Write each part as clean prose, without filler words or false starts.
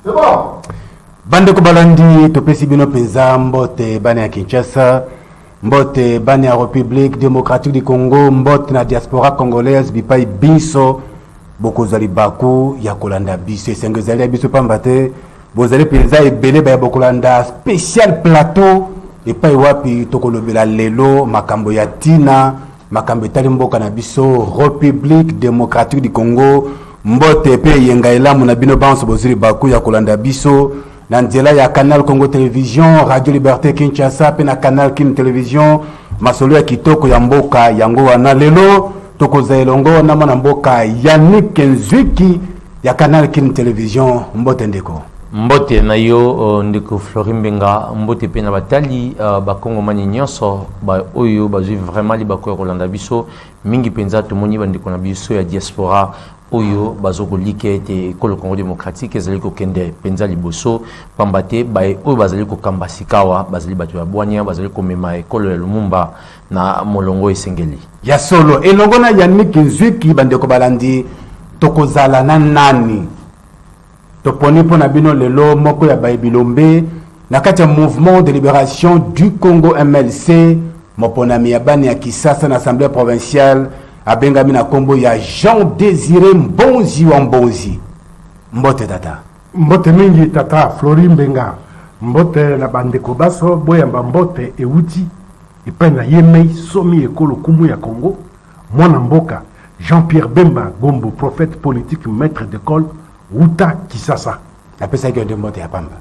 C'est bon. Bandeko balandi, topesi bino mpenza mbote bana ya Kinshasa, mbote bana ya République démocratique du Congo, mbote na diaspora congolaise bipai binso bokozwa libaku ya kolanda biso. Esengo ezali ya biso pamba te bozali mpenza ebele baya bokolanda spécial plateau epai wapi tokolobela lelo makambo ya ntina, makambo etali mboka na biso République démocratique du Congo. Mbote pe eyenga elamu na bino banso bozwi libaku ya kolanda biso na nzela ya Canal Congo Television, Radio Liberté Kinshasa pe na Canal Kin Television. Masolo ya kitoko ya mboka yango wana lelo tokozala elongo na mwana mboka Yannick Nzwiki ya Canal Kin Television. Mbote ndeko. Mbote na yo ndeko Flory Mbenga, mbote pe na batali bakongomani nyonso ba oyo bazwi vraiment libaku ya kolanda biso mingi mpenza. Tomoni bandeko na biso ya diaspora oyo bazokolika ete ekolo Congo démocratique ezali kokende mpenza liboso, pamba te baye oyo bazali kokamba sikawa bazali bato ya bwania, bazali komema ekolo ya Lumumba na molongo esengeli. Ya solo, elongo na Yannick Nzwiki, bandeko balandi, tokozala na nani? Toponi mpo na bino lelo moko ya baye bilombe na kati ya Mouvement de Libération du Congo MLC, moponami ya bana ya Kisasa na Assemblée provinciale, abengami na kombo ya Jean Désiré Mbonzi wa Mbonzi. Mbote tata. Mbote mingi tata Flory Mbenga. Mbote na bandeko baso boyamba mbote euti epai na ye mei somi ekolo kumu ya Congo, mwana mboka Jean-Pierre Bemba Gombo, prophète politique maître d'école wuta Kisasa. Napesaki yo nde mbote ya pamba.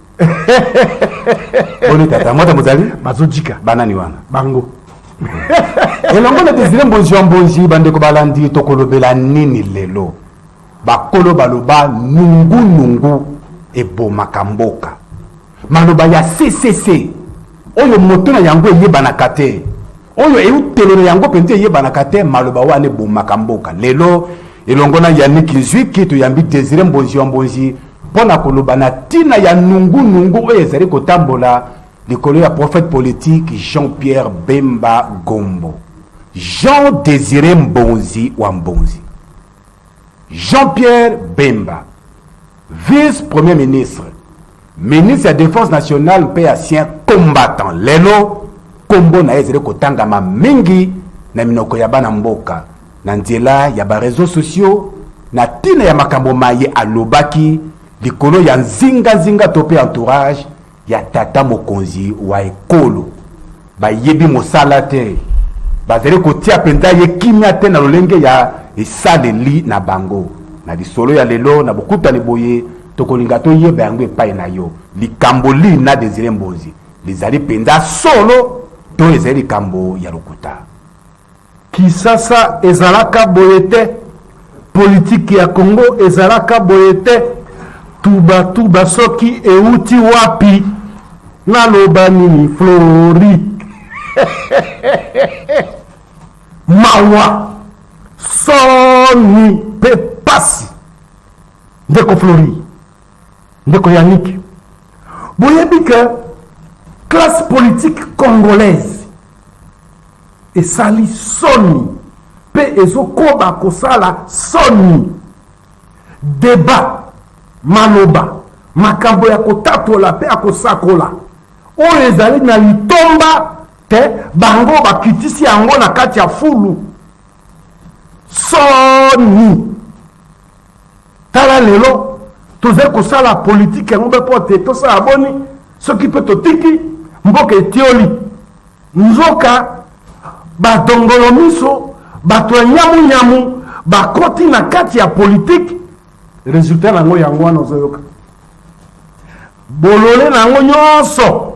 Boni tata, mbote mozali? Bazojika. Banani wana? Bango. Elongo na Désiré Mbonzi wa Mbonzi, bandeko balandi, tokolobela nini lelo? Bakolo baloba nungu nungu ebomaka mboka. Maloba ya CCC oyo moto na yango eyebanaka te, oyo eutelo na yango mpenza eyebanaka te, maloba wana ebomaka mboka. Lelo elongo na Yannick Nzwiki toyambi Désiré Mbonzi wa Mbonzi mpo na koloba na ntina ya nungu nungu oyo ezali kotambola likolo ya prophète politique Jean-Pierre Bemba Gombo. Jean Désiré Mbonzi wa Mbonzi. Jean-Pierre Bemba, vice-premier ministre, ministre ya Défense nationale mpe ancien combattant. Lelo kombo na ye ezali kotangama mingi na minoko ya bana mboka na nzela ya ba réseaux sociaux na ntina ya makambo maye alobaki likolo ya nzinga-nzinga to mpe entourage ya tata mokonzi wa ekolo. Bayebi mosala te, bazali kotia mpenza ye kimia te na lolenge ya esaleli na bango. Na lisolo ya lelo na bokutani boye, tokolinga toyeba yango epai na yo. Likambo li na Désiré Mbonzi lizali mpenza solo to ezali likambo ya lokuta? Kisasa ezalaka boye te, politiki ya Congo ezalaka boye te. Tuba tuba soki euti wapi, naloba nini Flori? Mawa, soni pe pasi. Ndeko Flori, ndeko Yannick, boyebi ke classe politique congolaise esali soni pe ezokoba kosala soni. Debat, maloba, makambo ya kotatola pe ya kosakola oyo ezali na litomba te, bango bakitisi yango na kati ya fulu. Soni! Tala lelo tozali kosala politike yango mpe mpo te tosala boni, soki mpe totiki mboka etioli. Nzoka badongolo miso, bato ya nyamunyamu bakoti na kati ya politike, resultat na yango yango wana ozoyoka bolole na yango nyonso.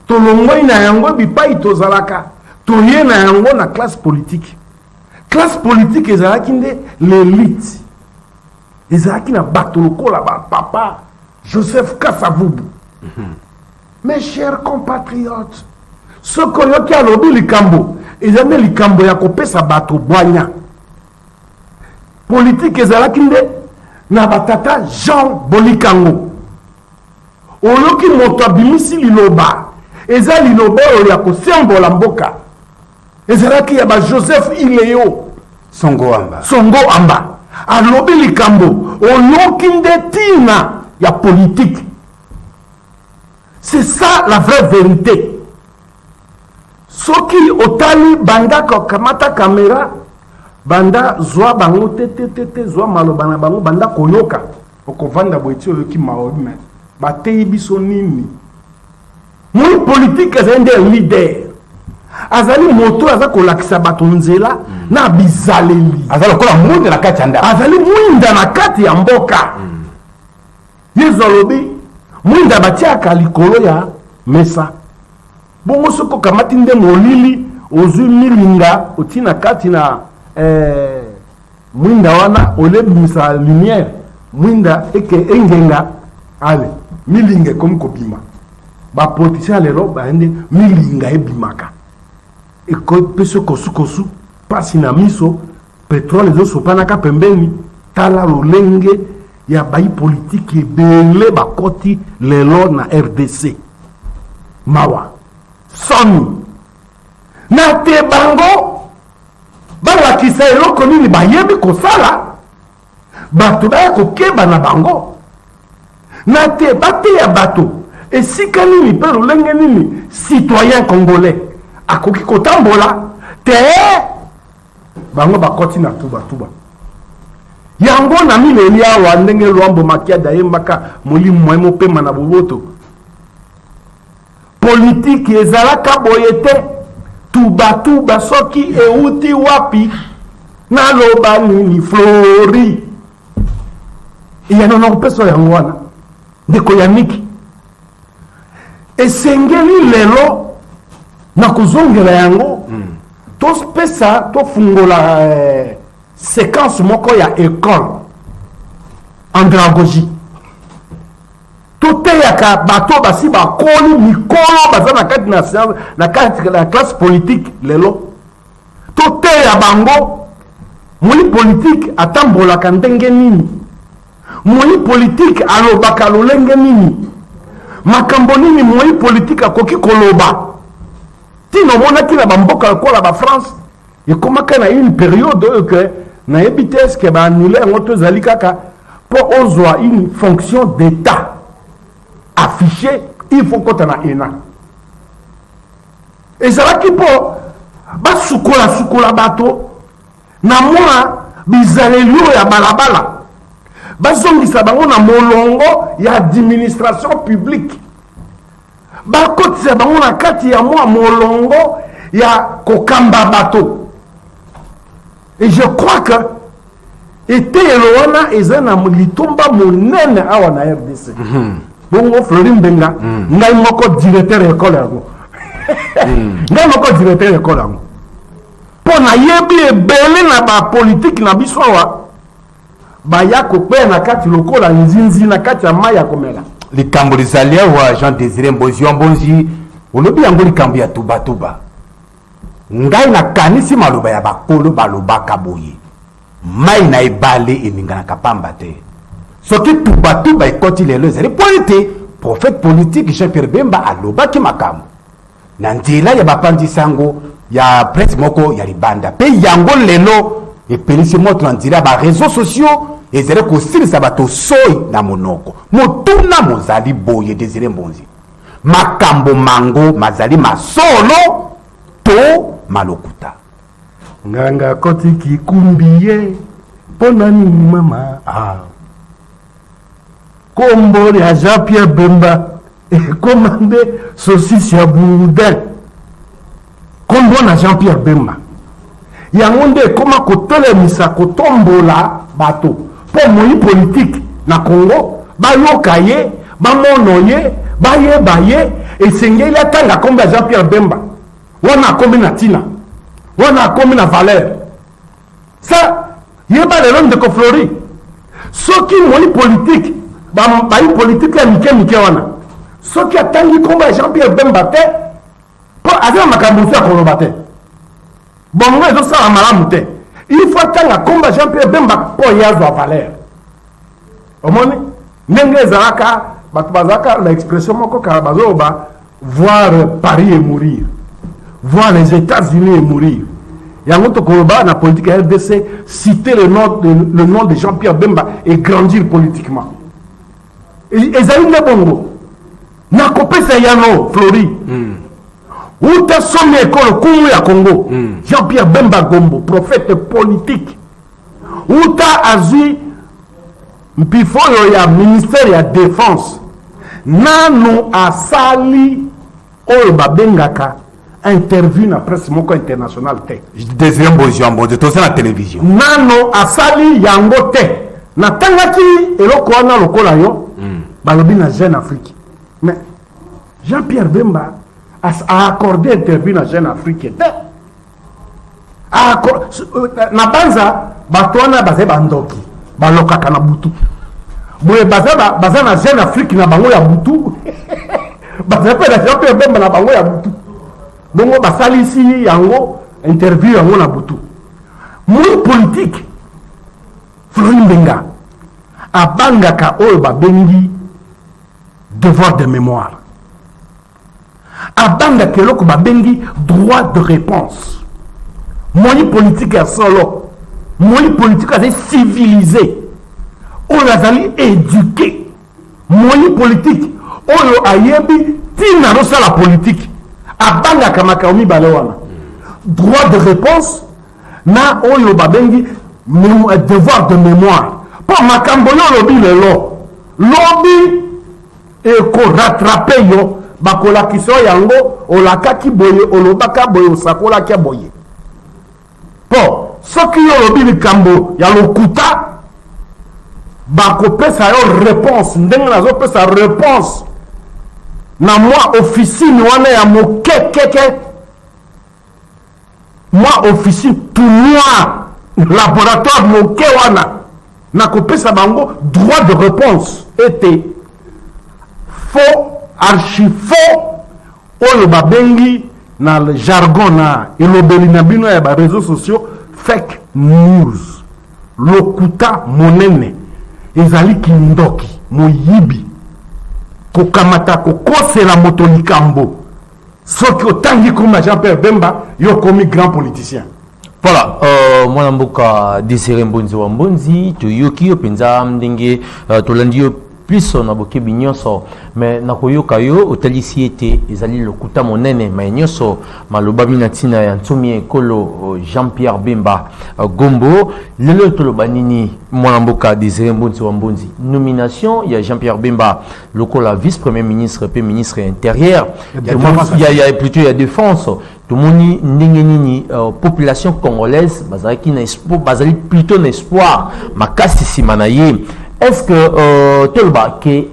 Tolongoi na yango bipai tozalaka, toye na yango na classe politique. Classe politique ezalaki nde l'élite, ezalaki na bato lokola ba papa Joseph Kasavubu. Mes chers compatriotes, soki oyoki alobi likambo, eza nde likambo ya kopesa bato bwanya. Politique ezalaki nde na batata Jean Bolikango. Oyoki moto abimisi liloba, eza liloba oyo ya kosembola mboka. Ezalaki ya ba Joseph Ileo Songo Amba. Songo Amba alobi likambo, oyoki nde tina ya politique. C'est ça la vraie vérité. Soki otali banda kokamata kamera, banda zwa bango te te te te, zwa maloba na bango, banda koyoka, okovanda boye ti oyoki mawa. Me bateyi biso nini? Moi politique azali nde leader, azali moto aza kolakisa bato nzela na bizaleli. Aza lokola mwinda na kati ya ndako. Azali mwinda na kati ya mboka. Yesu alobi mwinda batiaka likolo ya mesa. Bongo soki okamati nde molili, ozwi milinga otii na kati na mwinda wana, olebimisa lumière, mwinda eke engenga, ale milinga ekomi kobima. Bapoliticien ya lelo baye nde milinga ebimaka, ekopesa kosukosu, mpasi na miso, petrole ezosopanaka pembeni. Tala lolenge ya bayi politike ebele bakoti lelo na RDC. Mawa, soni na te. Bango balakisa eloko nini bayebi kosala, bato baya kokeba na bango na te. Bateya bato esika nini mpe lolenge nini citoyen congolais akoki kotambola te. Bango bakoti na tubatuba yango na mileli awa, ndenge Lwambo Makiadi ayembaka molimo ye mopema na boboto. Politike ezalaka boye te. Tubatuba soki euti wapi? Naloba nini, Flori? Eyano na kopesa yango wana, ndeko Yaniki, esengeli lelo na kozongela yango. Topesa, tofungola séquence moko ya école andragogie, toteyaka bato basi bakoli mikolo baza na kati na science, na kati na classe politique lelo. Toteya bango moi politique atambolaka ndenge nini, moi politique alobaka lolenge nini, makambo nini moi politique akoki koloba. Ntina omonaki na bamboka lokola bafrance, ekomaka na une période oyo ke nayebi te eske baannule yango to ezali kaka, mpo ozwa une fonction d'état affiché, il faut kota na ENA. Ezalaki mpo basukolasukola bato na mwa bizaleli oyo ya balabala, bazongisa bango na molongo ya administration publique, bakotisa bango na kati ya mwa molongo ya kokamba bato. Et je crois que eteyelo wana eza na litomba monene awa na RDC. Bongo Flori Mbenga, ngai moko directeur ya ekole yango, ngai moko directeur ya ekole yango, mpo nayebi ebele na bapolitike na biso awa baya kokweya na kati lokola nzinzi na kati ya mai ya komela. Likambo lizali awa, Jean Désiré Mbozi wa Mbonzi, olobi yango, likambo ya tubatuba. Ngai nakanisi maloba ya bakolo balobaka boye: mai na ebale eninganaka pamba te. Soki tubatuba ekoti lelo, ezali mpo ete prophète politique Jean Pierre Bemba alobaki makambo na nzela ya bapanzi sango ya presse moko ya libanda, mpe yango lelo epelisi moto na nzela ya baréseaux sociaux, ezali kosilisa bato soi na monoko. Motuna mozali boye, Désiré Mbonzi: makambo mango mazali masolo to malokuta? Nganga akoti kikumbi ye mpo na nini, mama? Ah. Kombo ya Jean Pierre Bemba ekoma nde saucisse ya boudin. Kombo na Jean Pierre Bemba yango nde ekoma kotelemisa, kotombola bato, mpo moi politike na Congo bayoka ye, bamono ye, bayeba ye. Esengeli atanga kombo ya Jean Pierre Bemba. Wana akomi na ntina, wana akomi na valeur. Sa yeba lelo, ndeko Flori, soki moi politike, bayi politike ya mike mike wana, soki atangi kombo ya Jean Pierre Bemba te, mpo aza na makambo mosusu ya koloba te, bongo ezosala malamu te. Il faut atanga kombo ya Jean Pierre Bemba mpo ye azwa valeur. Omoni ndenge ezalaka, bato bazalaka na expression moko kala, bazoloba: "Voir Paris et mourir, voir les États-Unis et mourir." Yango tokoloba na politique ya RDC: citer le nom de Jean-Pierre Bemba et grandir politiquement. Ezali nde bongo. Nakopesa yano Flori. Uta somi ekolo kumu ya Congo. Jean-Pierre Bemba Gombo, prophète politique. Uta azwi mpifo oyo ya ministère ya défense. Nanu asali oyo babengaka interview na presse moko internationale te. Désiré Mbozi wa Mbozi, toza na télévision. Nano asali yango te. Natangaki eloko wana lokola yo. Balobi na Jeune Afrique. Mais Jean-Pierre Bemba a accordé interview na Jeune Afrique te. Na banza bato wana bazali bandoki, balokaka na butu boye, baza na Jeune Afrique na bango ya butu, baza mpe na Jean-Pierre Bemba na bango ya butu. Bongo basalisi yango interview yango na butu. Moi politique Flori Mbenga abangaka oyo babengi devoir de mémoire, abangaka eloko babengi droit de réponse. Moi politique ya solo, moi politique azali civilisé, oyo azali éduqué, moi politique oyo ayebi ntina azosala politique, abangaka makambo mibale wana: droit de réponse na oyo babengi devoir de mémoire. Mpo makambo yo olobi lelo, lobi ekorattraper yo, bakolakisa yo yango. Olakaki boye, olobaka boye, osakolaki boye. Mpo soki yo olobi likambo ya lokuta, bakopesa yo réponse. Ndenge nazopesa réponse na mwa officine wana ya mokekeke, mwa officine tout noir, laboratoire moke wana, nakopesa bango droit de réponse ete faux, archi faux, oyo babengi na jargon, na elobeli na bino ya baréseaux sociaux, fake news, lokuta monene, ezali kindoki, moyibi, kokamata, kokosela moto likambo. Soki otangi koma Jean Pierre Bemba, yo okomi grand politicien. Voilà, mwana mboka Désiré Mbonzi wa Mbonzi, toyoki yo mpenza ndenge tolandi yo plus na bokebi nyonso. Me nakoyoka yo otalisi ete ezali lokuta monene mai nyonso malobami na ntina ya nsomi ya ekolo Jean-Pierre Bemba Gombo. Lelo toloba nini, mwana mboka Désiré Mbonzi wa Mbonzi? Nomination ya Jean-Pierre Bemba lokola vice premier ministre mpe ministre intérieur, ya plutôt ya défense, tomoni ndenge nini population congolaise bazalaki na espoir, bazali plutôt na espoir makasi nsima na ye. Est ce que toloba ke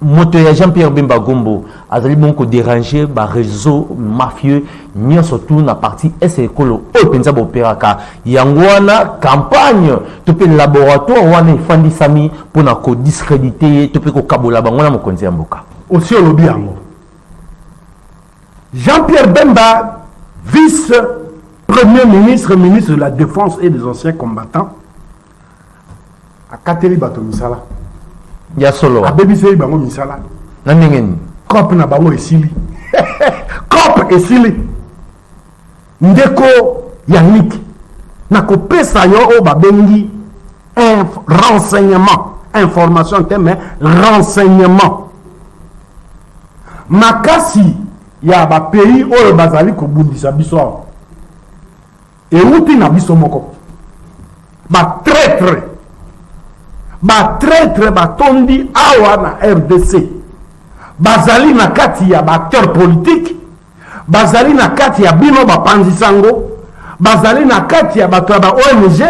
moto ya Jean-Pierre Bemba Gombo azali bongo kodéranger baréseau mafieux nyonso tu na partie est ekolo oyo mpenza boperaka yango wana, campagne to mpe laboratoire wana efandisami mpona kodiscréditer ye to mpe kokabola bango na mokonzi ya mboka? Osi olobi yango. Jean-Pierre Bemba, vice-premier ministre, ministre de la Défense et des anciens combattants, akateli bato misala. Ya solo? Abebiseli bango misala. Na ndenge nini? Cope na bango esili, cope esili. Ndeko Yannick, nakopesa yo oyo babengi renseignement, information te, mais renseignement. Makasi ya bapays oyo bazali kobundisa biso awa euti na biso moko. Batraître, batraître batondi awa na RDC. Bazali na kati ya baacteur politique, bazali na kati ya bino bapanzi sango, bazali na kati ya bato ya ba ONG,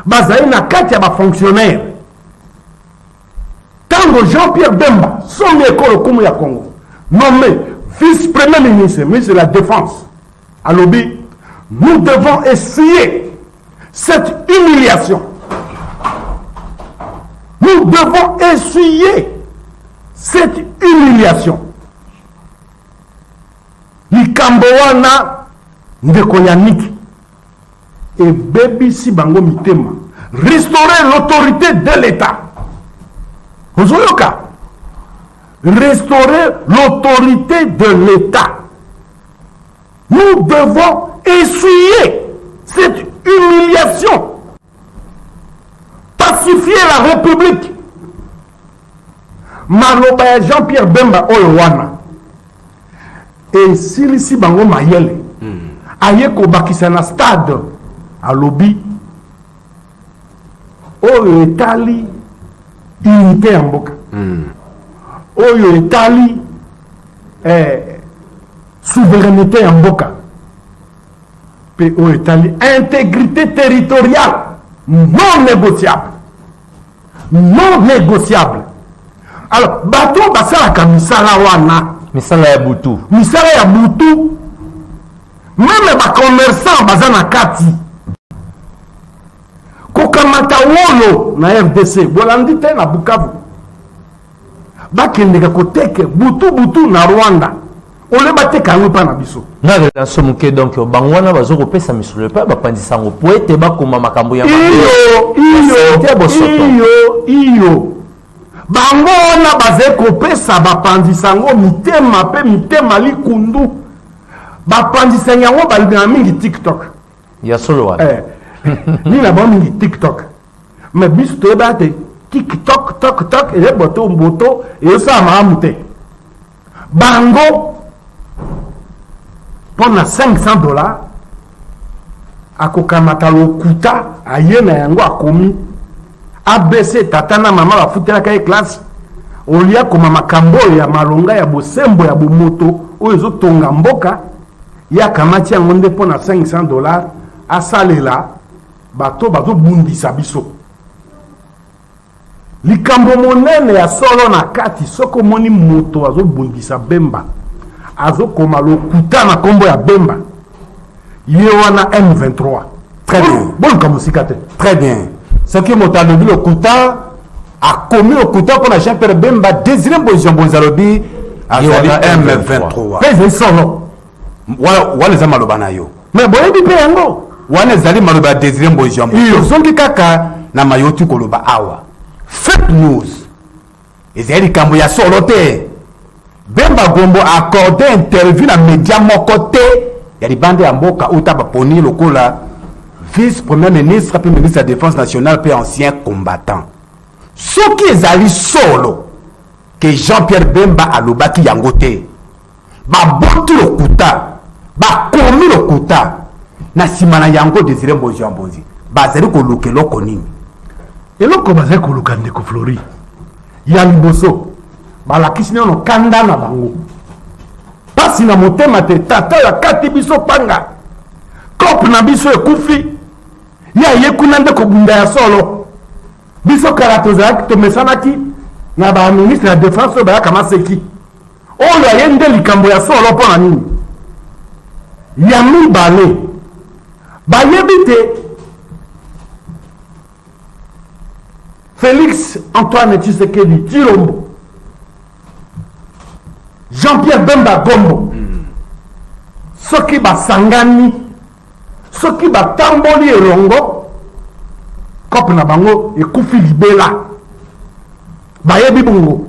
bazali na kati ya bafonctionnaire. Ntango Jean-Pierre Bemba, somi ekolo kumu ya Congo, nommé vice-premier ministre, ministre de la Défense, alobi: "Nous devons essuyer cette humiliation, nous devons essuyer cette humiliation." Likambo wana, ndeko Yannick, ebebisi bango mitema. Restaurer l'autorité de l'État, ozoyoka? Restaurer l'autorité de l'État, nous devons essuyer cette humiliation, pacifier la République. Maloba ya Jean-Pierre Bemba oyo wana esilisi bango mayele. Aye kobakisa na stade, alobi oyo etali unité ya mboka, oyo etali souveraineté ya mboka, mpe oyo etali intégrité territoriale, non négociable, non négociable. Alors bato basalaka misala wana, misala ya butu, misala ya butu, même bacommerçant baza na kati kokamata wolo na RDC. Bolandi te, na Bukavu bakendeka koteke butu butu na Rwanda, ole bateka yango epai na biso. Na relation moke, donc bango wana baza kopesa misolo epai bapanzisa yango po ete bakoma makambo ya iyo iyo iyo iyo. Bango wana bazali kopesa bapanzisa yango mitema mpe mitema likundu. Bapanzisa yango balingaka mingi TikTok. Ya solo wana. Nini na bango mingi TikTok, mais biso toyeba te TikTok tok tok eza boto boto, ezosala malamu te. Bango mpo na 500 $, akokamata lokuta, aye na yango, akomi ABC, tata na mama bafutelaka ye classe, olia koma makambo oyo ya malonga, ya bosembo, ya bomoto oyo ezotonga mboka. Ye akamati yango nde mpo na 500 $, asalela bato bazobundisa biso. Likambo monene ya solo na kati, soki omoni moto azobundisa Bemba, azokoma lokuta na nkombo ya Bemba, ye wana M23. Très bien. Boluka mosika te. Très bien. Soki moto alobi lokuta, akomi lokuta mpona Jean Pierre Bemba, Désiré Mbonzi Mbonzi alobi azali M23. Mpe ezali solo. Wana eza maloba na yo. Mais boyebi mpe yango. Wana ezali maloba ya Désiré Mbonzi ya Mbonzi. Tozongi kaka na mayoti koloba awa, fake news ezali likambo ya solo te. Bemba Gombo accorde interview na media moko te ya libanda ya mboka uta baponi lokola vice premier ministre mpe ministre ya Défense nationale mpe ancien combattant. Soki ezali solo ke Jean Pierre Bemba alobaki yango te, baboti lokuta, bakomi lokuta na nsima na yango, Désiré Mbonzi ya Mbonzi, bazali koluka eloko nini? Eloko bazali koluka, ndeko Flori, ya liboso, balakisi nano kanda na bango, mpasi na motema te tata oyo akati biso panga, cope na biso ekufi, ye aye kuna nde kobunda ya solo. Biso kala tozalaki, tomesanaki na baministre ya Défense oyo bayaka maseki. Oyo aye nde likambo ya solo mpo na nini? Ya mibale, bayebi te Félix Antoine Tshisekedi Tshilombo, Jean-Pierre Bemba Gombo, soki basangani, soki batamboli elongo, cope na bango ekufi libela. Bayebi bongo.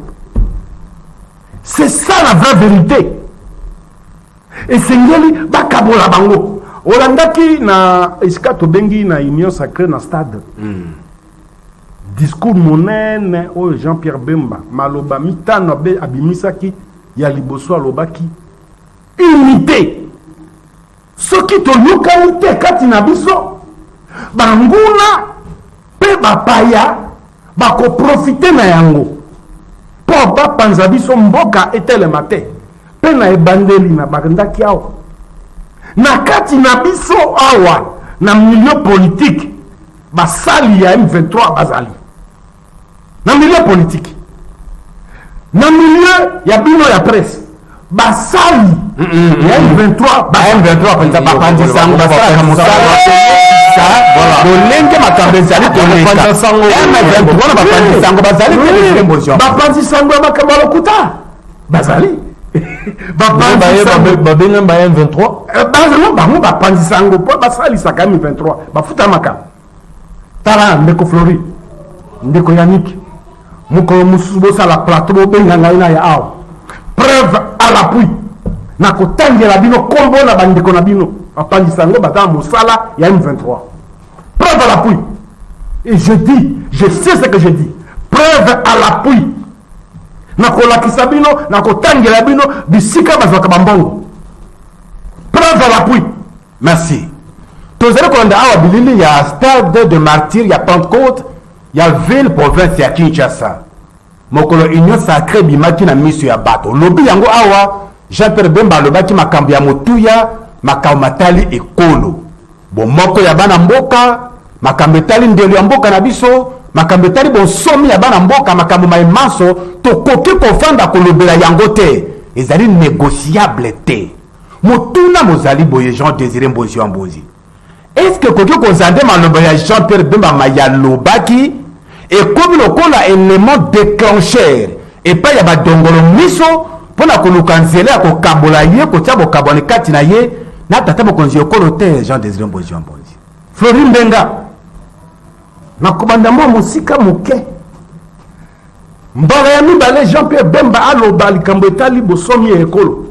C'est ça la vraie vérité. Esengeli bakabola bango. Olandaki na esika tobengi na Union sacrée na stade, discours monene oyo Jean Pierre Bemba, maloba mitano abimisaki. Ya liboso alobaki unité. Soki toyokani te kati na biso, banguna mpe bapaya bakoprofite na yango mpo bapanza biso, mboka etelema te. Mpe na ebandeli na bandaki awa na kati na biso awa na milieu politique, basali ya M23 bazali na milieu politique, na milieu ya bino ya presse, basali ya M23. Ba M23 mpenza, bapanzi sango, basalaka mosala lolenge makambo ezali koleka. M23 na bapanzi sango bazali te. Bapanzi sango ya makambo ya lokuta bazali. Babenga ba M23. Bazali bango bapanzi sango mpo basalisaka M23, bafutamaka. Tala, ndeko Flori, ndeko Yanik, mokolo mosusu bosala plateau, bobenga ngai na ya awa, preuve à l'appui, nakotangela bino nkombo na bandeko na bino bapanzisa yango, baza na mosala ya M23. Preuve à l'appui. Et je dis, je sais ce que je dis, preuve à l'appui. Nakolakisa bino, nakotangela bino bisika bazwaka bambongo. Preuve à l'appui. Merci. Tozali kolanda awa bilili ya Stade de Martyrs ya Pentecôte ya ville province ya Kinshasa. Mokolo Union Sacree ebimaki na miso ya bato. Lobi yango awa Jean-Pierre Bemba alobaki makambo ya motuya, makambo matali ekolo. Bomoko ya bana mboka, makambo etali ndelo ya mboka na biso, makambo etali bonsomi ya bana mboka, makambo maye manso tokoki kovanda kolobela yango te, ezali negociable te. Motuna mozali boye Jean Desire Mbonzi wa Mbonzi, est-ce que ekoki kozala nde maloba ya Jean Pierre Bemba maye alobaki ekomi lokola element declencheur epai ya badongolo miso mpo na koluka nzela ya kokabola ye, kotia bokabwani kati na ye na tata mokonzi ya ekolo te Jean Desire Mbonzi wa Mbonzi? Flori Mbenga, nakobanda mwa mosika moke. Mbala ya mibale Jean Pierre Bemba aloba likambo etali bosomi ya ekolo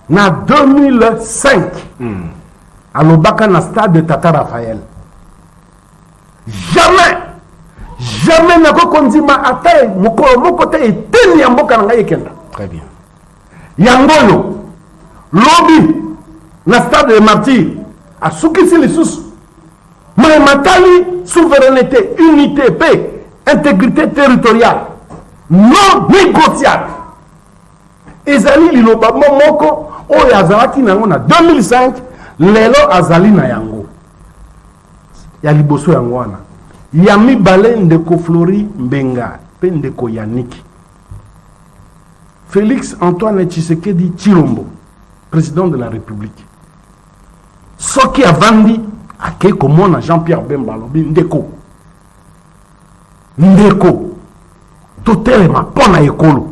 na 2005, alobaka na stade Tata Raphaël. Jamais, jamais nakoki kondima ata mokolo moko te eteni ya mboka na ngai ekenda. Très bien. Yango oyo lobi na stade de Martyrs asukisi lisusu maye matali souveraineté, unité pe intégrité territoriale non négociable. Ezali liloba moko oyo azalaki na yango na 2005, lelo azali na yango. Ya liboso yango wana. Ya mibale, ndeko Flori Mbenga pe ndeko Yannick. Félix Antoine Tshisekedi Tshilombo, président de la République, soki avandi akei komona Jean-Pierre Bemba, alobi ndeko, ndeko, totelema mpo na ekolo.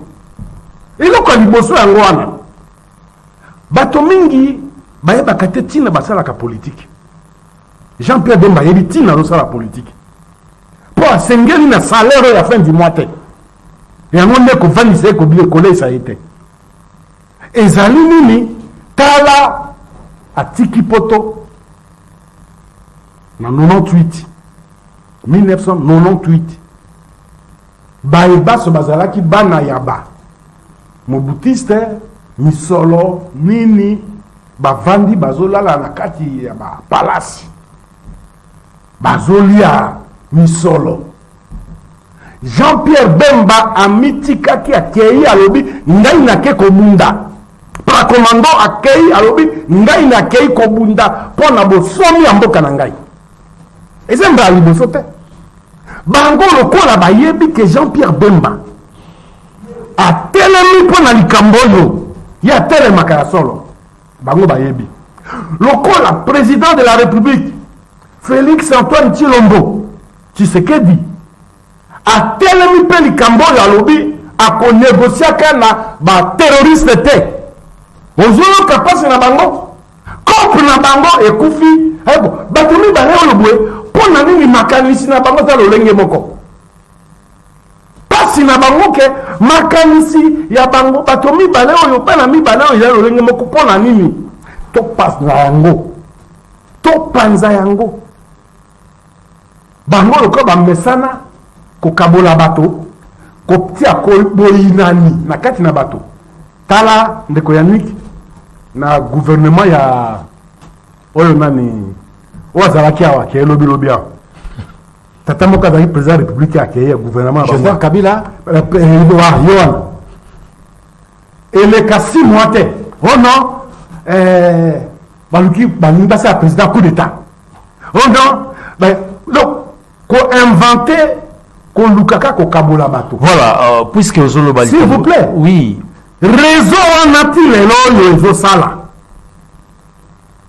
Eloko ya liboso yango wana. Bato mingi bayebaka te ntina basalaka politike. Jean-Pierre Bemba ayebi ntina azosala politike mpo asengeli na salaire oyo ya fin du mois te. Yango nde kovandisa ye, kobile kolesa ye te. Ezali nini? Tala, atiki poto na 98, 1998. Baye baso bazalaki bana ya ba mobutiste, misolo nini, bavandi bazolala na kati ya ba palasi, bazolia misolo. Jean-Pierre Bemba amitikaki, akei alobi ngai nake kobunda. Paracommando akei alobi ngai nakei kobunda mpo na bosomi ya mboka na ngai. Eza mbala liboso te. Bango lokola bayebi ke Jean-Pierre Bemba atelemi mpo na likambo oyo ye atelemaka ya solo, bango bayebi lokola président de la République Félix Antoine Tshilombo Tshisekedi atelemi mpe likambo oyo alobi akonegosiaka na baterroriste te. Ozoyoka mpasi na bango, cope na bango ekufi. Bato mibale oyo boye, mpo na nini makanisi na bango eza lolenge moko? Mpasi na bango ke makanisi ya bango bato mibale oyo, bana mibale oyo eza lolenge moko, mpo na nini? Topanza yango, topanza yango. Bango lokola bamesana kokabola bato, kotia boyinani na kati na bato. Tala ndeko Yannick, na gouvernement ya oyo nani oyo azalaki awa akeye lobi lobi awa, tata moko azalaki président ya république akeye ya gouvernement ya Joseph Kabila, ye wana eleka 6 mois te. Oh non, baluki balingi basala président coup d'état. Oh non, donc ko-inventer, koluka kaka kokabola bato. Voilà, puisque ozoloba S'il vous plaît. Oui. Réseau wana ti lelo oyo ezosala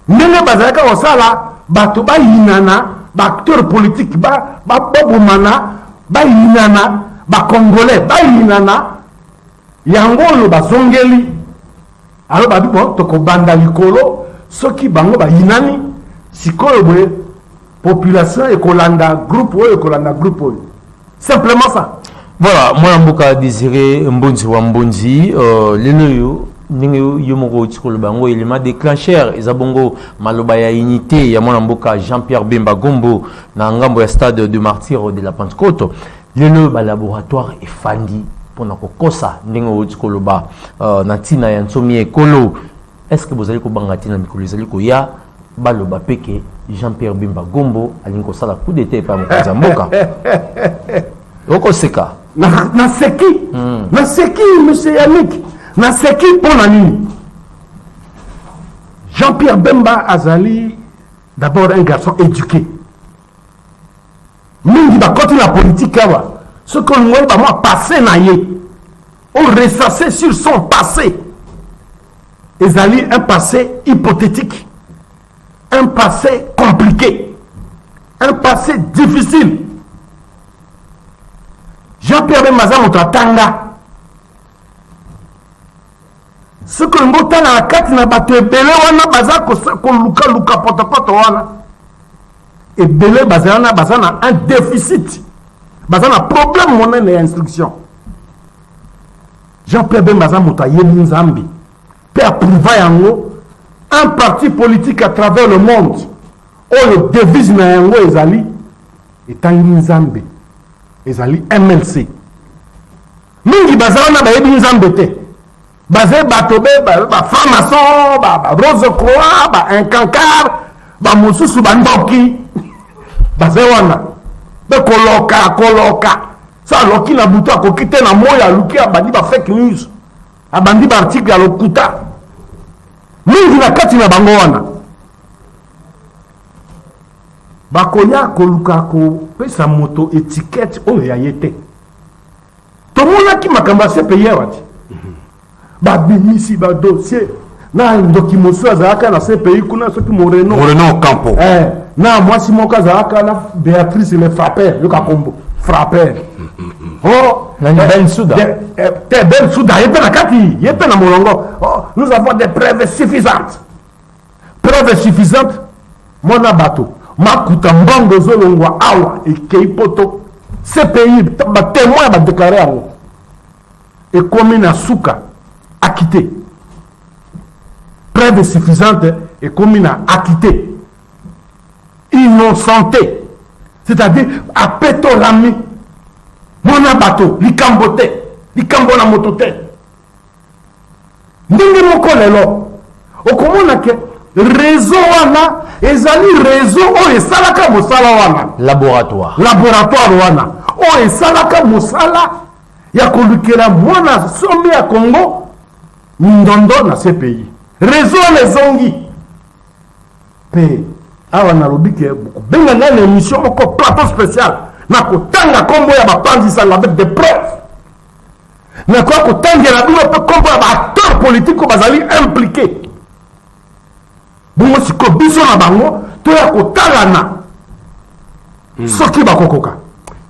ndenge bazalaka kosala bato bayinana, baacteur politique babomana, bayinana, bacongolais bayinana. Yango oyo bazongeli alo babi bon, tokobanda likolo. Soki bango bayinani sikoyo boye, population ekolanda groupe oyo, ekolanda groupe oyo, simplement ça. Voilà, mwana mboka Désiré Mbonzi wa Mbonzi, lelo oyo ndenge yo moko outi koloba yango, élément déclencheur eza bongo maloba ya unité ya mwana mboka Jean-Pierre Bemba Gombo na ngambo ya stade de Martyrs de la Pentecôte. Lelo oyo balaboratoire efandi. mpona kokosa ndenge outi koloba na ntina ya nsomi ya ekolo. Est ce que bozali kobanga ntina mikolo ezali koya baloba mpe ke Jean-Pierre Bemba Gombo alingi kosala coup d'état epai ya mokonzi ya mboka? Okoseka. Naseki, naseki, monsieur Yannick, naseki. Mpo na nini? Jean-Pierre Bemba azali d'abord un garçon éduqué. Mingi bakoti na politique awa, soki olingi oyeba mwa passé na ye, oressasser sur son passé, ezali un passé hypothétique, un passé compliqué, un passé difficile. Jean-Pierre Bemba aza moto atanga. Soki olingi otala na kati na bato ebele wana baza kolukaluka potopoto wana, ebele bazala na, baza na un déficit, baza na problème monene ya instruction. Jean-Pierre Bemba aza moto ayebi Nzambe mpe aprouva yango. Un parti politique à travers le monde oyo devise na yango ezali etangi Nzambe ezali MLC. Mingi baza wana bayebi Nzambe te, baza bato be bafranc-maçon, barose croix, baincancar, bamosusu bandoki. Baza wana mpe koloka koloka. So aloki na butu, akoki te na moi, aluki, abandi bafake news, abandi baarticle ya lokuta. Mingi na kati na bango wana bakoya koluka kopesa moto étiquette oyo ya ye te. Tomonaki makambo ya CPI awa ti babimisi badossier na ndoki mosusu azalaka na CPI kuna, soki Moreno. Moreno Campo. Eh, na mwasi moko azalaka na Béatrice le Frappeur, yoka kombo Frappeur. Oh. Nani? Ben Souda. Te, Ben Souda ye mpe na kati, ye mpe na molongo. Oh, nous avons des preuves suffisantes, preuves suffisantes. Mwana bato, makuta, mbongo ezolongwa awa ekei poto, CPI batémoin badéclarer yango, ekomi na suka acquitté. Preuve suffisante ekomi na acquitté, innocenté, c'est-à-dire apetolami. Mwana bato, likambo te, likambo na moto te. Ndenge moko lelo okomona ke réseau wana ezali réseau oyo esalaka mosala wana. Laboratoire. Laboratoire wana oyo esalaka mosala ya kolukela mwana sombi ya Congo mindondo na CPI, réseau wana ezongi mpe awa. Nalobi ke kobenga ngai na émission moko, plateau spécial, na kotanga nkombo ya bapanzisanga avec des preuves, nakoya kotangela bino mpe nkombo ya baacteur politique oyo bazali impliqué. Bongo sikoyo biso na bango toya kotalana soki bakokoka.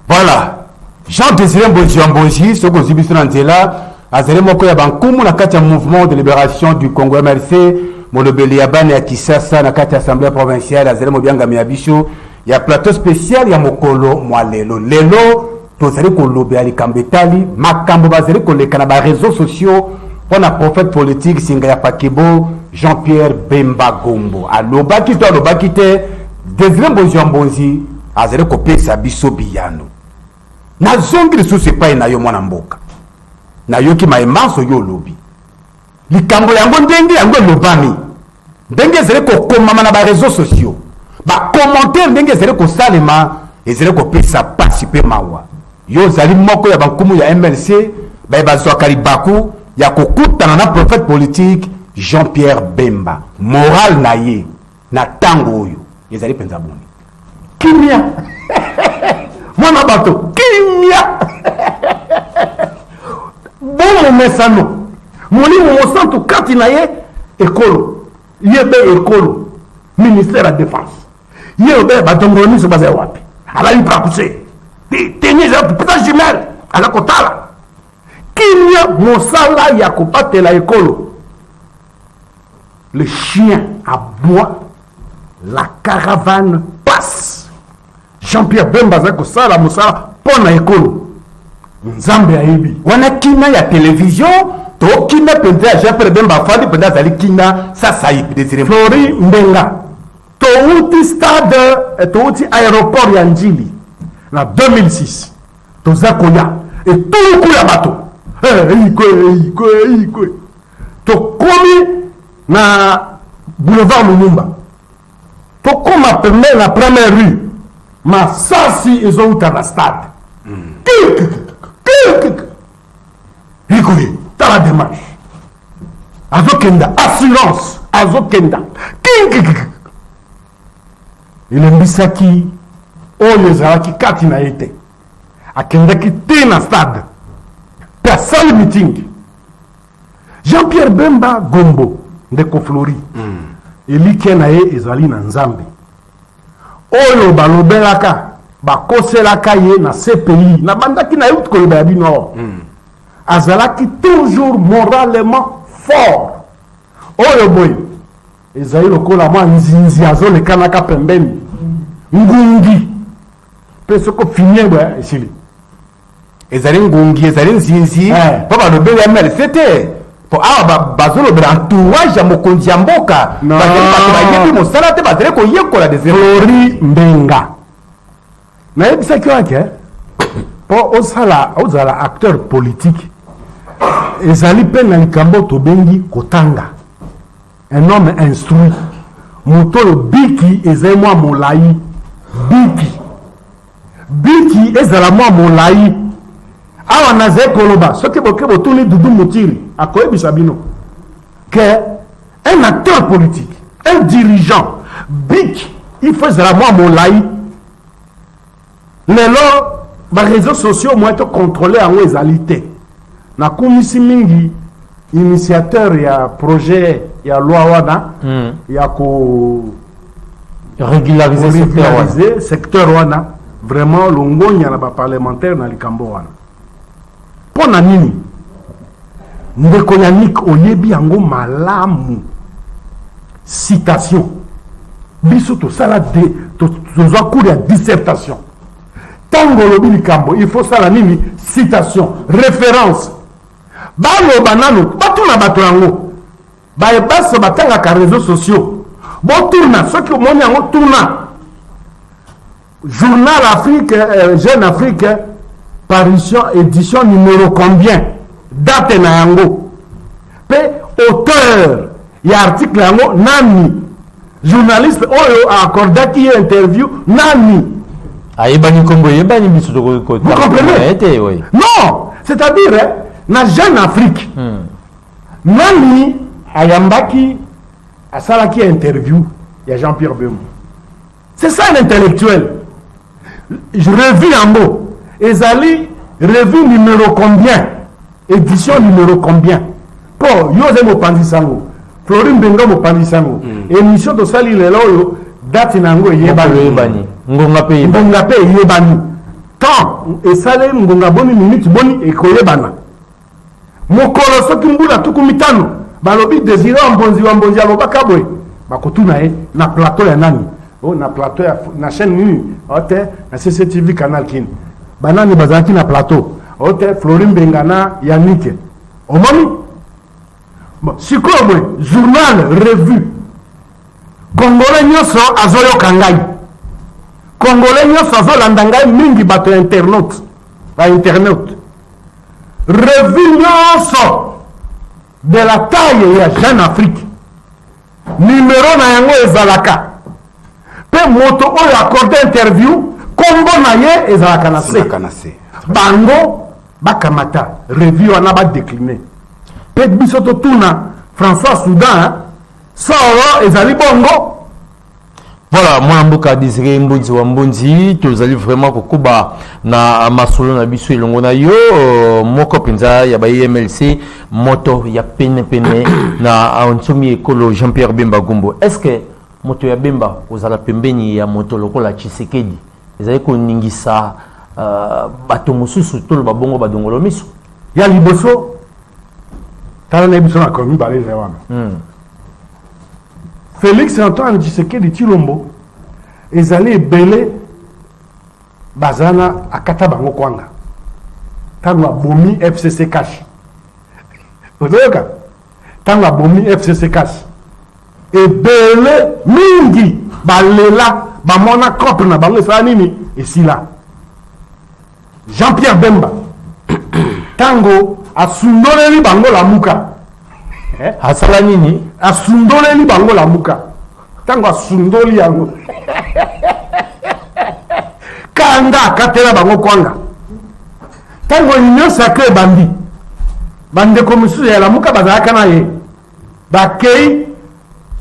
Voilà, Jean Désiré Mbonzi ya Mbonzi, soki ozwi biso na nzela, azali moko ya bankumu na kati ya Mouvement de libération du Congo, MLC, molobeli ya bana ya Kisasa na kati ya assemblée provinciale. Azali mobiangami ya biso ya plateau spécial ya mokolo mwa lelo. Lelo tozali kolobela likambo etali makambo bazali koleka na baréseaux sociaux mpo na prophète politique singa ya Pakibo Jean-Pierre Bemba Gombo. Alobaki to alobaki te? Désiré Mbonzi ya Mbonzi azali kopesa biso biyano. Nazongi lisusu epai na yo, mwana mboka. Nayoki mayemanso yo olobi. Likambo yango, ndenge yango elobami, ndenge ezali kokomama na baréseaux sociaux, bacommentaire ndenge ezali kosalema, ezali kopesa pasi mpe mawa. Yo ozali moko ya bankumu ya MLC baye bazwaka libaku ya kokutana na prophète politique Jean-Pierre Bemba. Moral na ye na ntango oyo ezali mpenza boni? Kimia, mwana bato, kimia. Bomomesano Molimo Mosantu kati na ye. Ekolo ye be ekolo, ministère ya défense ye obe, badongolo miso baza wapi? Alali prakuse teni, eza peta jumelle, aza kotala kimia mosala ya kobatela ekolo. Le chien aboie, la caravane passe. Jean-Pierre Bemba azali kosala mosala mpo na ekolo, Nzambe ayebi. Wana kimia ya televizio to kimia mpenza ya Jean Pierre Bemba afandi mpenza, azali kimia sasaipi, Désiré? Flori Mbenga, touti stade, touti aéroport ya Njili na 2006, toza koya, etuluku ya bato. Ikwe ikwe ikwe, tokomi na boulevard Lumumba, tokóma pembeni na première rue, masasi ezowuta na stade. Ikoye, tala démarche, azokenda assurance, azokenda kinkikiki, elembisaki oyo ezalaki kati na ye te. Akendaki te na stade mpe asali meeting. Jean-Pierre Bemba Gombo, ndeko Flori, elikya na ye ezali na Nzambe. Oyo balobelaka, bakoselaka ye na CPI, nabandaki na ye koloba ya bino awa, azalaki toujours moralement fort. Oyo boye ezali lokola mwa nzinzi azolekanaka pembeni, ngungi mpe soki ofinie boye, esili. Ezali ngungi, ezali nzinzi. Mpo balobeli ya MLC te, mpo awa bazolobela entourage ya mokonzi ya mboka. Non. Bazali bato bayebi mosala te, bazali koyekola des Flori Mbenga, nayebisaki yo ake mpo osala, ozala acteur politique, ezali mpe na likambo tobengi kotanga. Un homme instruit, moto oyo biki ezali mwa molai, biki ezala mwa molai. Awa nazali koloba, soki boke botuni Dudu Mutiri, akoyebisa bino que un acteur politique, un dirigeant, biki il faut ezala mwa molai. Lelo baréseaux sociaux, moyen tocontrôle yango ezali te. Nakumisi mingi initiateur ya projet ya loi wana ya ko régulariser secteur wana. Régulariser secteur wana. Vraiment, longonya na baparlementaire na likambo wana. Mpo na nini, ndeko Yanik, oyebi yango malamu, citation biso tosala tozwa cours ya dissertation. Ntango olobi likambo, il faut sala nini? Citation, référence. Baloba nano, batuna bato yango bayebaso batangaka réseaux sociaux. Botuna, soki omoni yango, tuna journal Afrique, Jeune Afrique, parution, édition numéro combien, date na yango, mpe auteur ya article yango nani, journaliste oyo aaccordaki ye interview nani. Ayebani, nkombo eyebani, biso. Vous comprenez? Te, oui. Non, c'est-à-dire, eh, na Jeune Afrique, nani ayambaki, asalaki interview ya Jean-Pierre Bemba? C'est ça un intellectuel. Revue yango ezali revue numéro combien, édition numéro combien? Mpo yo ozali mopanzi sango, Flori Mbenga mopanzi sango, émission tosali lelo oyo, date na yango eyebani. Eyebani, ngonga mpe eyebani. Ngonga mpe eyebani, temps esali ngonga boni, minute boni, ekoyebana. Mokolo soki mbula 50, balobi Désiré wa Mbonzi, wa Mbonzi alobaka boye, bakotuna ye na plateau ya nani? O na plateau ya na chaîne nini? O te, na CCTV Canal Kini. Banani bazalaki na plateau? O te, Flori Mbenga na Yanike. Omoni? Bon, sikoyo boye, journal, revue, Congolais nyonso azoyoka ngai, Congolais nyonso azolanda ngai, mingi bato ya internaute, bainternaute, revue nyonso de la taille ya Jeune Afrique, numero na yango ezalaka, mpe moto oyo accorde interview, nkombo na ye ezalaka na se. Ezalaka na se. Bango bakamata revue wana, badécline, mpe biso totuna François Soudan solo ezali bongo. Voilà, mwana mboka Désiré Mbonzi wa Mbonzi, tozali vraiment kokoba na masolo na biso elongo na yo, moko mpenza ya ba MLC, moto ya pene pene na nsomi ekolo Jean-Pierre Bemba Gombo. Est-ce que moto ya Bemba ozala pembeni ya moto lokola Tshisekedi ezali koningisa bato mosusu, toloba bongo badongolo miso? Ya liboso, tala na biso na komi mibale eza wana. Félix Antoine Tshisekedi Tshilombo ezali ebele baza na akata bango kwanga ntango abomi FCC Cash. Ozoyoka? Ntango abomi FCC Cash, ebele mingi balela, bamona cope na bango esala nini, esila. Jean-Pierre Bemba, ntango Asundoleli bango Lamuka. Eh? Asala nini? Asundoleli bango Lamuka. Ntango asundoli yango, kanda akatela bango kwanga. Ntango Union sacrée ebandi, bandeko mosusu ya Lamuka bazalaka na ye, bakei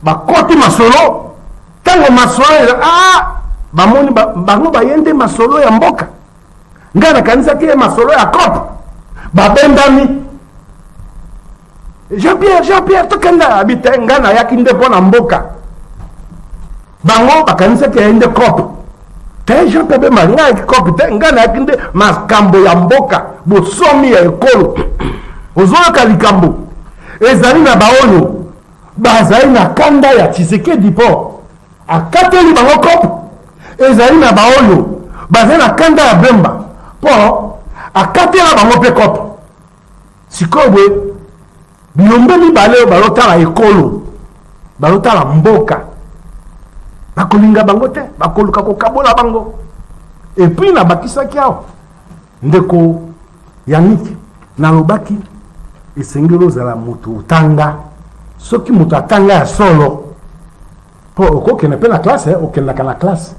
bakoti masolo. Ntango masolo eza, bamoni bango baye nde masolo ya mboka. Ngai nakanisaki ye masolo ya cope. Babendami Jean-Pierre, Jean-Pierre, tokenda. Abi te, ngai nayaki nde mpo na mboka. Bango bakanisaki ye nde cope. Te, Jean-Pierre Bemba, ngai nayaki cope te, ngai nayaki nde makambo ya mboka, bosomi ya ekolo. Ozoyoka likambo ezali na baoyo bazali na kanda ya Tshisekedi mpo akateli bango cope. Ezali na baoyo bazali na kanda ya Bemba mpo akatela bango mpe cope. Sikoyo boye, bilombe mibale oyo bazotala ekolo, bazotala mboka, bakolinga bango te, bakoluka kokabola bango. Et puis nabakisaki awa, ndeko Yannick, nalobaki esengeli ozala moto otanga. Soki moto atanga ya solo, po okokende mpe na classe, okendaka na classe,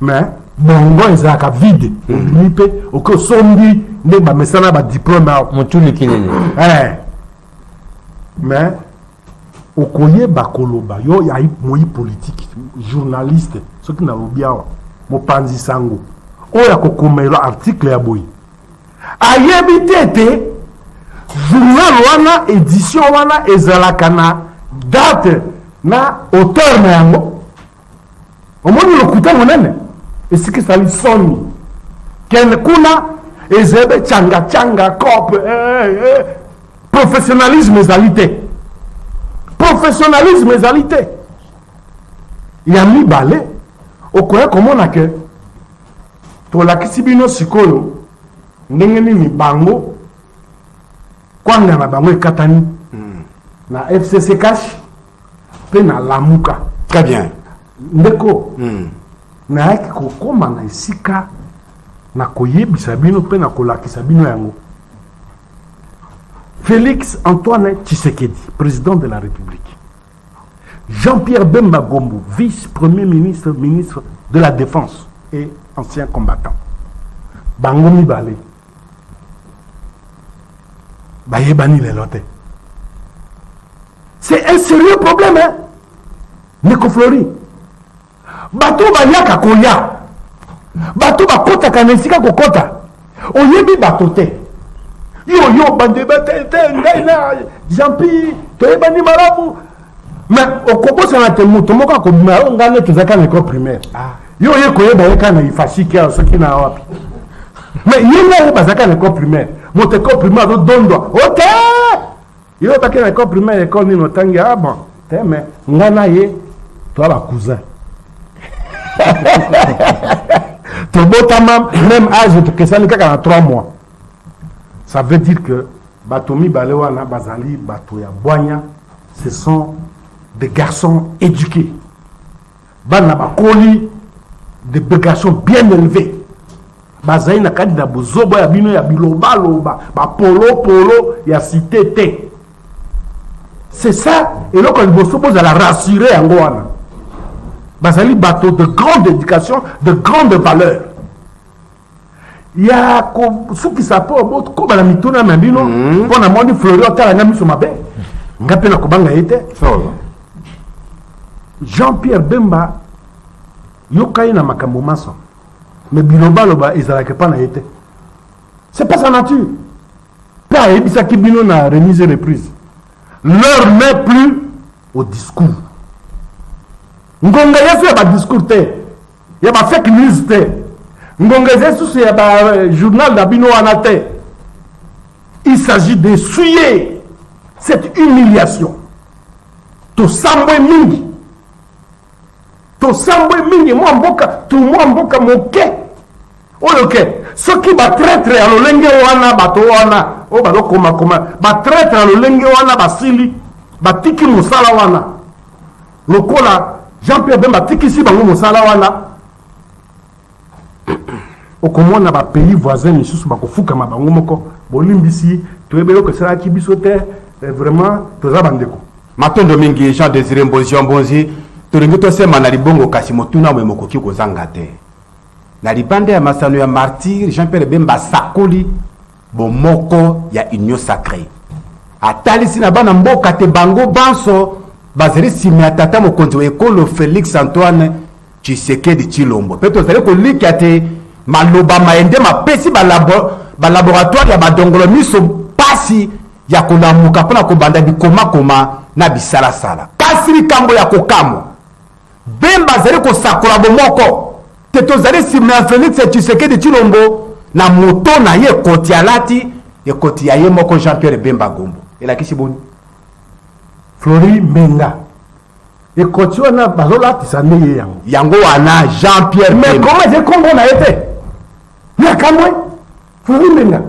mais bongo ezalaka vide. Obimi mpe oke osombi nde bamesana ba diplôme awa. Motuli kelele. Mais okoyeba koloba yo ya moyi politique, journaliste, soki nalobi awa mopanzi sango oyo akokomela article ya boye, ayebi te ete journal wana, édition wana ezalaka na date na auteur na yango. Omoni lokuta monene esika esali soni. Kende kuna, ezebe changa changa cope, Professionnalisme ezali te, professionnalisme ezali te. Ya mibale, okoya komona ke tolakisi bino sikoyo ndenge nini bango kwanga na bango ekatani na FCC Cash mpe na Lamuka. Très bien. Ndeko, nayaki kokóma na esika na koyebisa bino mpe na kolakisa bino yango. Félix Antoine Tshisekedi, président de la République, Jean-Pierre Bemba Gombo, vice-premier ministre, ministre de la Défense et ancien combattant, bango mibale bayebani lelo te. C'est un sérieux problème, hein? Ndeko Flori, bato bayaka koya, bato bakotaka na esika kokota, oyebi bato te. Yo yo bandeba te te, ngai na Jean-Pierre toyebani malamu, mais okobosana te moto moko akobima oyo ngai nde tozalaka na école primaire. Yo oye koyeba ye kaka na ifasike awa, soki na wapi, mais ye ngai oyo bazalaka na école primaire. Moto école primaire azodondwa ote, yo obaki na école primaire, école nini otangi? Ah bon, te, mais ngai na ye toa bacousin, tobotama même âge, tokesani kaka na 3 mois. Ça veut dire que bato mibale wana bazali bato ya bwanya, ce sont des garçons éduqués, bana bakoli, des garçons bien élevés. Bazali na kati na bozoba ya bino ya bilobaloba, bapolopolo ya cité te. C'est ça eloko ya liboso bozala rassuré yango wana. Bazali bato de grande éducation, de grande valeur. Ya kosukisa, mpo bokoba na mituna na bino, mpo namoni Flori otala nga miso mabe, nga mpe nakobanga ye te. Jean-Pierre Bemba, yoka ye na makambo maso, mais bilobaloba ezalaka epa na ye te, c'est pas sa nature. Mpe ayebisaki bino na remise et reprise, l'heure n'est plus au discours. Ngonga yesu ya badiscours te, ya bafake news te, ngonga eza lisusu ya bajournal na bino wana te. Il s'agit d'essuyer cette humiliation. Tosambwe mingi, tosambwe mingi. Mwa mboka to mwa mboka moke oyo ke soki batraître ya lolenge wana, bato wana oyo bazokomakoma, batraître ya lolenge wana basili, batiki mosala wana, lokola Jean Pierre Bemba atikisi bango mosala wana, okomona bapays voisin misusu bakofukama bango moko. Bolimbisi. Toyebi eloko esalaki biso te, vraiment toza bandeko. Matondo mingi Jean Desire Mbonzi wa Mbonzi. Tolingi tosema na libongo, kasi motuna moye mokoki kozanga te. Na libanda ya masano ya Martyr, Jean Pierre Bemba asakoli bomoko ya Union Sacree. Atalisi na bana mboka te bango banso bazali nsima ya tata mokonzi wa ekolo Felix Antoine Tshisekedi Tshilombo. Mpe tozali kolikia te maloba maye nde mapesi ba laboratoire ya badongolo miso pasi ya kolamuka mpo na kobanda bikomakoma na bisalasala. Kasi likambo ya kokamwa, Bemba azali kosakola bomoko te tozali nsima ya Felix Tshisekedi Tshilombo na moto na ye ekoti alati ekoti ya ye moko Jean-Pierre Bemba Gombo. Elakisi boni? Flori Mbenga ekoti wana bazolatisa nde ye yango. Yango wana Jean-Pierre Mais Bemba. comment eze kombo na ye te? Ya kamwe Flori Mbenga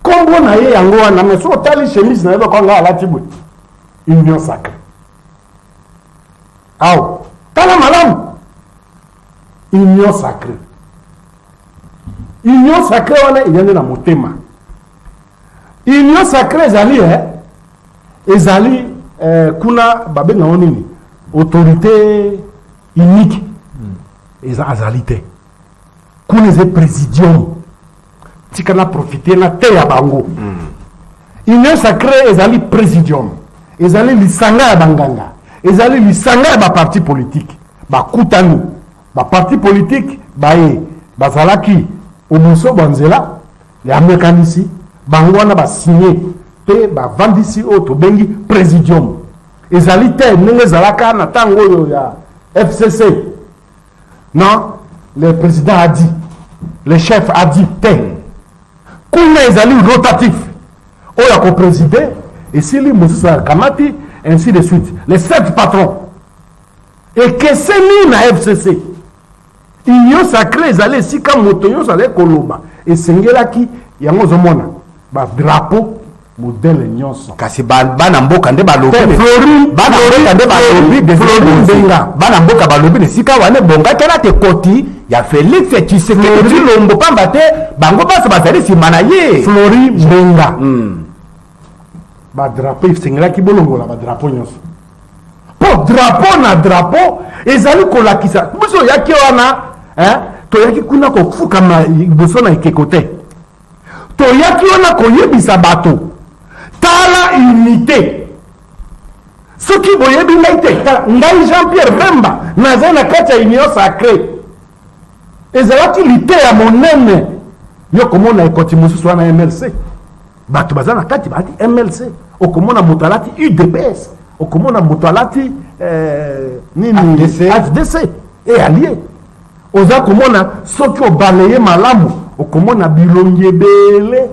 kombo na ye yango wana, mais soki otali chemise na ye lokola alati boye union sacrée. Awa tala malamu union sacrée. Union sacrée wana ezali nde na motema. Union sacrée ezali ezali kuna babengango nini? Autorité unique. Eza azali te. Kuna eza présidium. Tika na profiter na te ya bango. Union sacrée ezali présidium. Ezali lisanga ya banganga. Ezali lisanga ya ba parti politique. Bakutani. Ba parti politique baye bazalaki oboso ba nzela ya mekanisi bango wana ba signer pe bavandisi oyo tobengi présidium. Ezali te ndenge ezalaka na ntango oyo ya FCC. Non, le président a dit, le chef a dit te. Kuna ezali rotatif. Oyo ako présider esili mosusu akamati, ainsi de suite. Les 7 patrons. Ekeseni na FCC. Union sacrée ezali esika moto nyonso azali koloba. Esengelaki yango ozomona ba drapeau modèle nyonso. Kasi bana mboka nde balobi. Te, Flori, Bana mboka nde balobi, Flori, Flori Flori Mbenga. Bana mboka balobi na esika wana ebongaki alata ekoti ya Félix Tshisekedi Flori Tshilombo, pamba te bango banso bazali nsima na ye. Flori Mbenga. Ba drapeau esengelaki bolongola ba drapeau nyonso. Po drapeau na drapeau ezali kolakisa biso oyaki wana, hein, toyaki kuna kofukama liboso na ekeko te. Toyaki wana koyebisa bato tala unité. Soki boyebi ngai te, tala, ngai Jean-Pierre Bemba nazali na kati ya union sacrée. Ezalaki liteya monene yo komona ekoti mosusu wana MLC. Bato baza na kati balati MLC. Okomona moto alati UDPS, okomona moto alati nini? AFDC. AFDC et allié. Oza komona soki obaleye malamu, okomona bilongi ebele.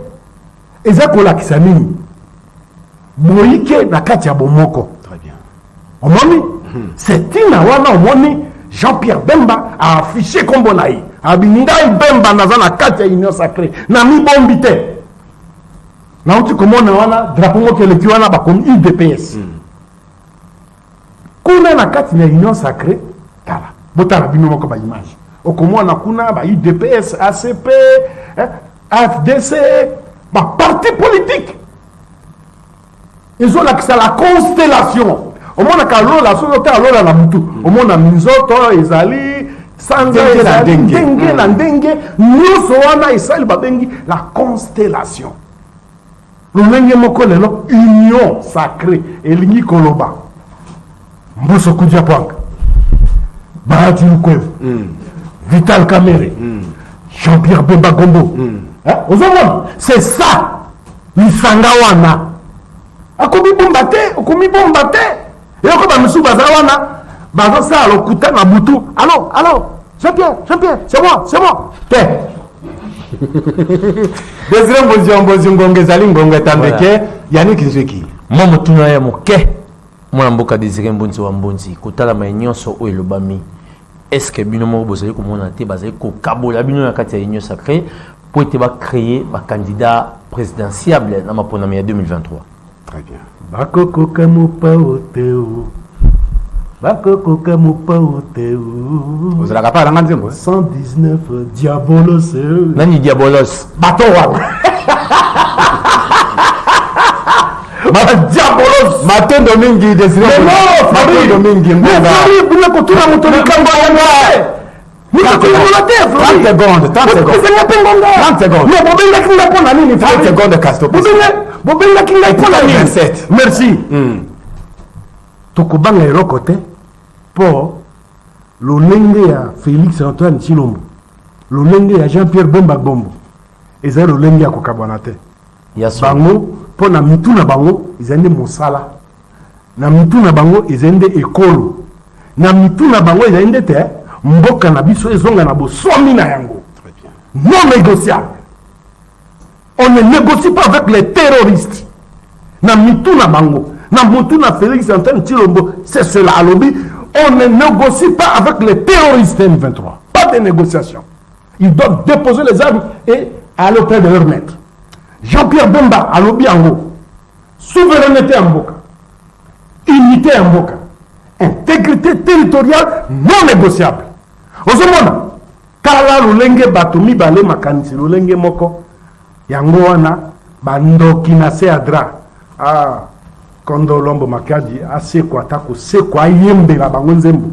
Eza kolakisa nini? Boyike na kati ya bomoko. Très bien. Omoni? C'est tina wana omoni Jean-Pierre Bemba a affiché kombo na ye. Abi ngai Bemba naza na kati ya union sacrée. Na mibombi te. Nauti komona wana drapeau moko eleki wana bakomi UDPS. Kuna na kati ya union sacrée, tala, botala bino moko ba image. Okomona kuna ba UDPS, ACP, AFDC, ba parti politique. Ezolakisa la constellation. Omonaka lola, soki otala lola na mutu, omona minzoto ezali sanza Ndenge na ezali ndenge. ndenge na ndenge, nyonso wana esali babengi la constellation. Lolenge moko lelo union sacrée elingi koloba Mboso Kudia Pwanga, Bahati Lukwebo, Vital Kamerhe, Jean-Pierre Bemba Gombo. Hein? Ozomona, c'est ça lisanga wana. Akomi bomba te, okomi bomba te. Eloko ba misusu baza wana, bazosala lokuta na butu. Allô, allô, Jean-Pierre, Jean-Pierre, c'est moi, c'est moi. Te. Désiré Mbonzi wa Mbonzi, ngonga ezali ngonga etambeke. Voilà. Yannick Nzwiki. Mwa motuna ya moke, mwana mboka Désiré Mbonzi wa Mbonzi, kotala maye nyonso oyo elobami, est-ce que bino moko bozali komona te bazali kokabola bino na kati ya union sacrée po ete bacréer bacandidat présidentiable na maponami ya 2023? Très bien. Bakokoka mopao te o. Bakokoka mopao te o. Ozalaka pa alanga nzembo, eh? 119 diabolos. Nani diabolos? Bato wana. Badiabolos. Matondo mingi Desire. Matondo mingi Mbonga. Buna kotuna moto likambo ya yango. Moto te. 30 secondes, 30 secondes. Ezanga mpe ngonga. 30 secondes. Mais bobengaki nga mpo na nini? 30 secondes Casto. Bobengaki ngai mpo na nini? 27. Merci. Tokobanga eloko te mpo lolenge ya Félix Antoine Tshilombo, lolenge ya Jean-Pierre Bemba Gombo ezali lolenge ya kokabwana te. Bango mpo na mitu na bango ezali nde mosala, na mitu na bango ezali nde ekolo, na mitu na bango ezali nde te mboka na biso ezonga na bosomi na yango. Non négociable. On ne négocie pas avec les terroristes. Na mitu na bango, na mutu na Félix Antoine Tshilombo, c'est cela alobi, on ne négocie pas avec les terroristes M23. Pas de négociation. Ils doivent déposer les armes et aller auprès de leur maître. Jean-Pierre Bemba alobi yango. Souveraineté ya mboka, unité ya mboka, intégrité territoriale non négociable. Ozomona tala lolenge bato mibale makanisi lolenge moko, yango wana bandoki na se ya drap. Ah, Kondo Lombo Makadi asekwa ata kosekwa, ayembela bango nzembo.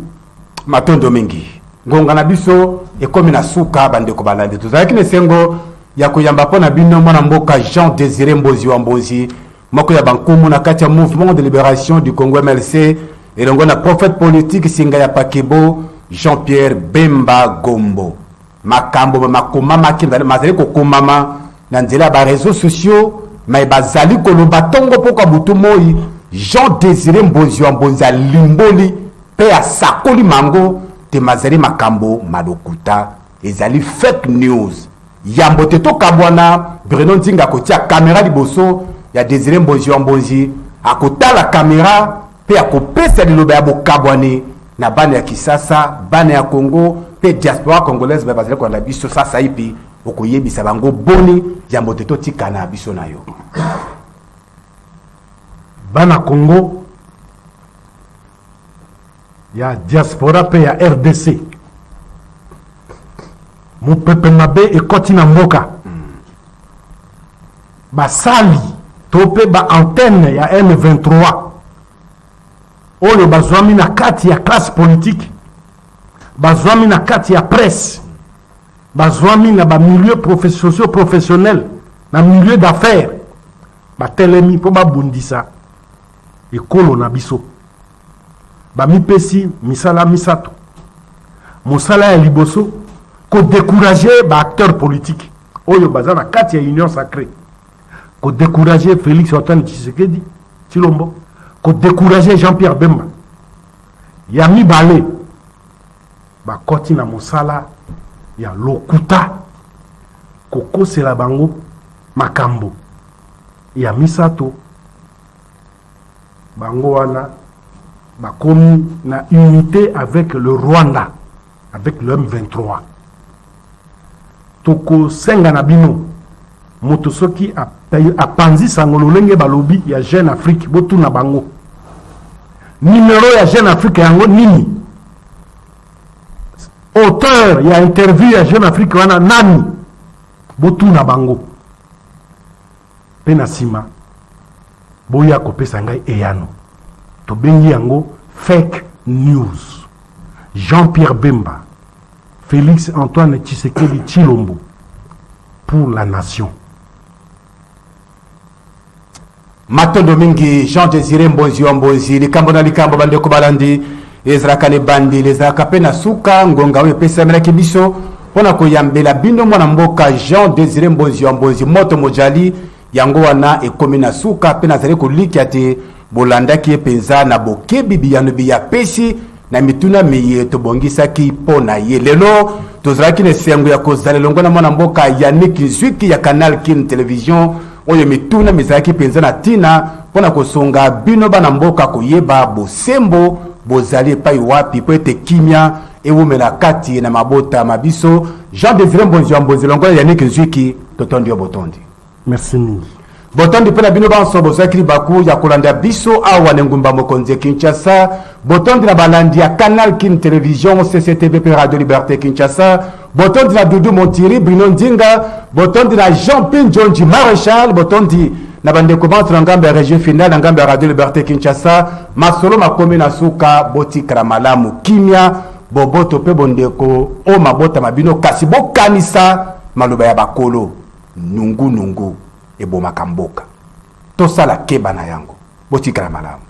Matondo mingi. Ngonga na biso ekomi na suka. Bandeko balandi, tozalaki na esengo ya koyamba mpo na bino mwana mboka Jean Désiré Mbozi wa Mbozi, moko ya bankumu na kati ya Mouvement de Libération du Congo MLC, elongo na prophète politique singa ya Pakebo Jean-Pierre Bemba Gombo. Makambo makomamaki mazali kokomama na nzela ya bareseaux sociaux, me bazali koloba ntongo mpoka butu moi. Jean Désiré Mbozi wa Mbonzi alimboli mpe asakoli mango te mazali makambo malokuta, ezali fake news. Yambo te tokabwana, Bruno Nzinga akotia kamera liboso ya Désiré Mbonzi wa Mbonzi, akotala kamera mpe akopesa liloba ya bokabwani na bana ya Kisasa, bana ya Congo mpe diaspora congolaise baye bazali kolanda biso sasa ipi. Okoyebisa bango boni yambo te totikana biso na yo? Bana Congo ya diaspora mpe ya RDC, mopepe mabe ekɔti na mboka. Basali to mpe baantenne ya M23 oyo bazwami na kati ya classe politique, bazwami na kati ya presse, bazwami na bamilieu socio professionnel, na milieu d'affaires, batelemi mpo babundisa ekolo na biso. Bamipesi misala misato. Mosala ya liboso, kodécourager baacteur politique oyo baza na kati ya Union sacrée, kodécourager Félix Antoine Tshisekedi Tshilombo, kodécourager Jean-Pierre Bemba. Ya mibale, bakɔti na mosala ya lokuta, kokosela bango makambo. Ya misato, bango wana bakomi na unité avec le Rwanda, avec le M23. Tokosenga na bino, moto soki apanzi sango lolenge balobi ya Jeune Afrique, botuna bango numero ya Jeune Afrique yango nini, auteur ya interview ya Jeune Afrique wana nani, botuna bango mpe na nsima boya kopesa ngai eyano. Tobengi yango fake news. Jean-Pierre Bemba, Félix Antoine Tshisekedi Tshilombo, pour la nation. Matondo mingi Jean Désiré Mbonzi wa Mbonzi. Likambo na likambo, bandeko balandi, ezalaka na ebandeli, ezalaka mpe na suka. Ngonga oyo epesamelaki biso mpo na koyambela bino mwana mboka Jean Désiré Mbonzi wa Mbonzi, moto mojali yango wana ekomi na suka, mpe nazali kolikia te bolandaki ye mpenza na bokebi biyano biyapesi na mituna miye tobongisaki mpo na ye. Lelo tozalaki na esengo ya kozala elongo na mwana mboka Yannick Nzwiki ya Canal Kin Television, oyo mituna mizalaki mpenza na ntina mpo na kosunga bino bana mboka koyeba bosembo bozali epai wapi, mpo ete kimia ewumela kati na mabota ma biso. Jean Désiré Mbonzi wa Mbonzi longola Yannick Nzwiki, totondi yo botondi. Merci mingi. Botondi mpe na bino banso bozwaki libaku ya kolanda biso awa na engumba mokonzi ya Kinshasa. Botondi na balandi ya Canal Kin Television, CCTV mpe Radio Liberté Kinshasa. Botondi na Dudu Montiri, Bruno Ndinga. Botondi na Jean Pinjonji Maréchal. Botondi Na bandeko banso na ngambo ya regie finale, na ngambo ya Radio Liberté Kinshasa, masolo makomi na suka. Botikala malamu, kimia, boboto mpe bondeko o mabota ma bino, kasi bokanisa maloba ya bakolo, nungu nungu ebomaka mboka. Tosala keba na yango. Botikala malamu.